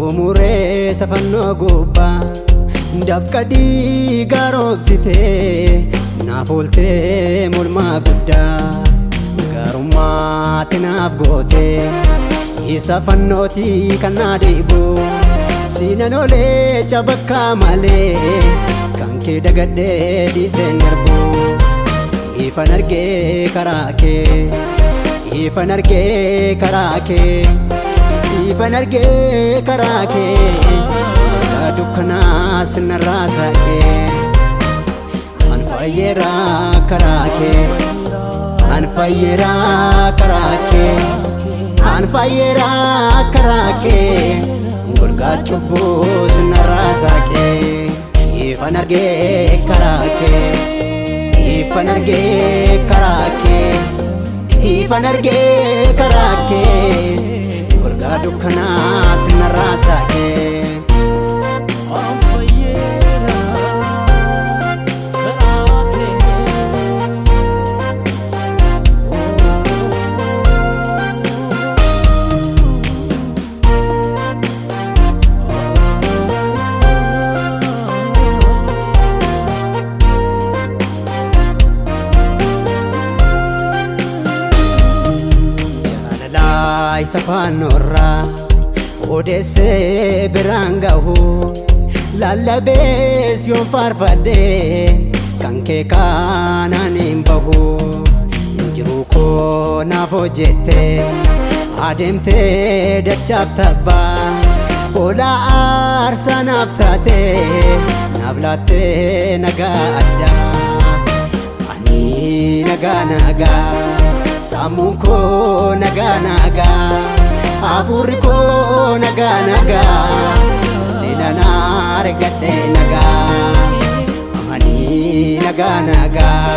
Xumuree safannoo gubbaa dafqa dhiigaa roobsitee naaf ooltee mormaa guddaa gaarummaatti naaf gootee isa fannootii kan naa dhiibu siinan olee cabakkaa malee kan kee dagadhee dhiiseen darbu ifan argee karaa kee ifan argee karaa kee ifan argee karaa kee golgaa dukkanaa sinarraa saaqee an fayyeeraa karaa kee an fayyeeraa karaa kee an fayyeeraa karaa kee golgaa cubbuu sinarraa saaqee ifan argee karaa kee ifan argee karaa kee ifan argee karaa kee golgaa dukkanaa sinarraa saaqee. An fayyeera karaa kee. Jaalalaa isa faannoorraa odeessee biraan gahu lallabees yoon faarfadhe kan kee kaanaan hin bahu jiruu koo naaf hojjette adeemtee dachaaf tabbaa hoolaa aarsaa naaf taate naaf laattee nagaa addaa. Ani nagaa nagaa sammuun koo nagaa nagaa hafuurri koo nagaa nagaa seenaan argadhe nagaa. Ani nagaa nagaa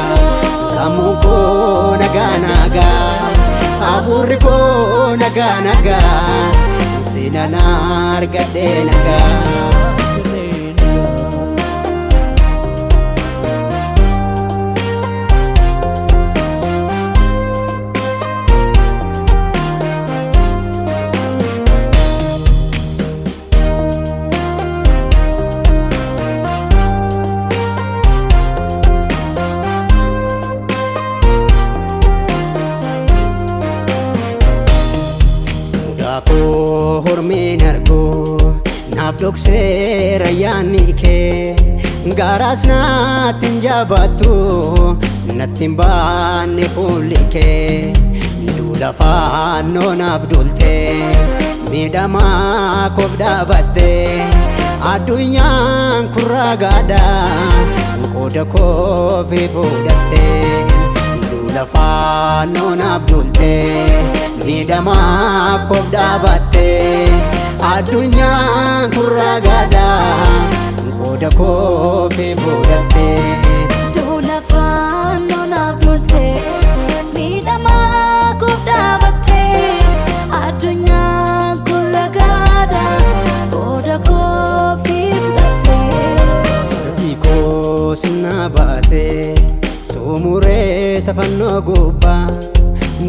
sammuun koo nagaa nagaa hafuurri koo nagaa nagaa seenaan argadhe nagaa. Mudaa koo hormeen argu naaf dhokseera yaanni kee gaaraas naatti hin jabaattu natti hin baanne fuulli kee duula faannoo naaf duulte miidhamaa koof dhaabatte addunyaan kun ragaadha qooda koofi fudhatte duula faannoo naaf duulte miidhamaa koof dhaabatte addunyaan kun ragaadha qooda koofi fudhatte. Duula faannoo naaf duulte miidhamaa koof dhaabatte addunyaan kun ragaadha qooda koofi fudhatte. Gatii koo sinna baasee xumuree safannoo gubbaa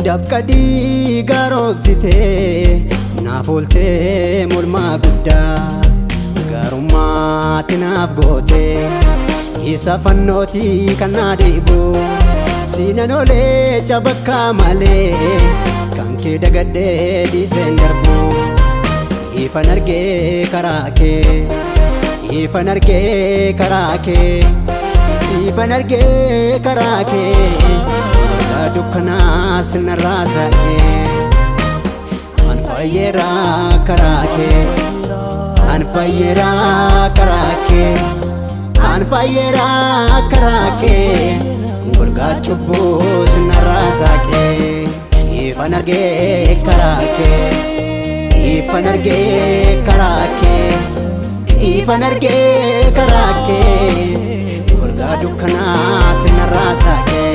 dafqa dhiigaa roobsitee naaf ooltee mormaa guddaa gaarummaatti naaf gootee isa fannootii kan naa dhiibu siinan olee cabakkaa malee kan kee dagadhee dhiiseen darbu ifan argee karaa kee ifan argee karaa kee ifan argee karaa kee golgaa dukkanaa sinarraa saaqee an fayyeeraa karaa kee an fayyeeraa karaa kee an fayyeeraa karaa kee golgaa cubbuu sinarraa saaqee ifan argee karaa kee ifan argee karaa kee ifan argee karaa kee golgaa dukkanaa sinarraa saaqee.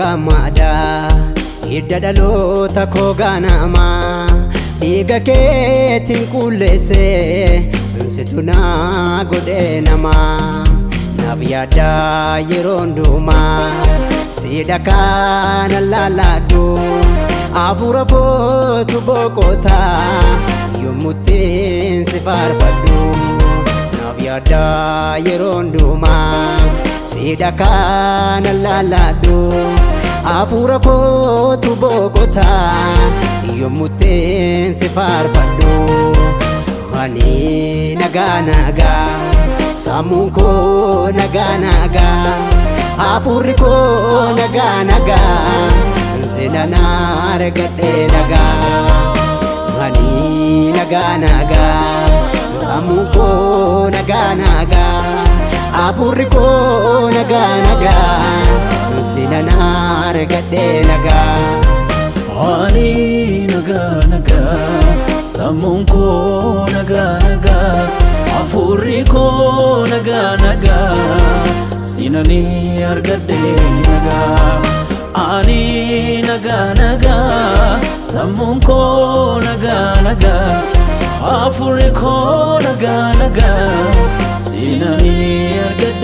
gammada, hidda dhaloota koo ganamaa dhiiga keetiin qulleesse, situ naa godhe namaa. Naaf yaaddaa yeroo hundumaa, siidha kana laaladhu, hafuura kootu boqotaa yommuttiin si faarfadhu. Naaf yaaddaa yeroo hundumaa, siidha kana laaladhu, hafuura kootu boqotaa yommuttiin si faarfadhu. Ani nagaa nagaa, sammuun koo nagaa nagaa, hafuurri koo nagaa nagaa, sinan argadhe nagaa. Ani nagaa nagaa, sammuun koo nagaa nagaa, hafuurri koo nagaa nagaa, sinan argadhe nagaa. Ani nagaa nagaa, sammuun koo nagaa nagaa, hafuurri koo nagaa nagaa, sinani argadhe nagaa. Ani nagaa nagaa, sammuun koo nagaa nagaa, hafuurri koo nagaa nagaa, sinani argadhe.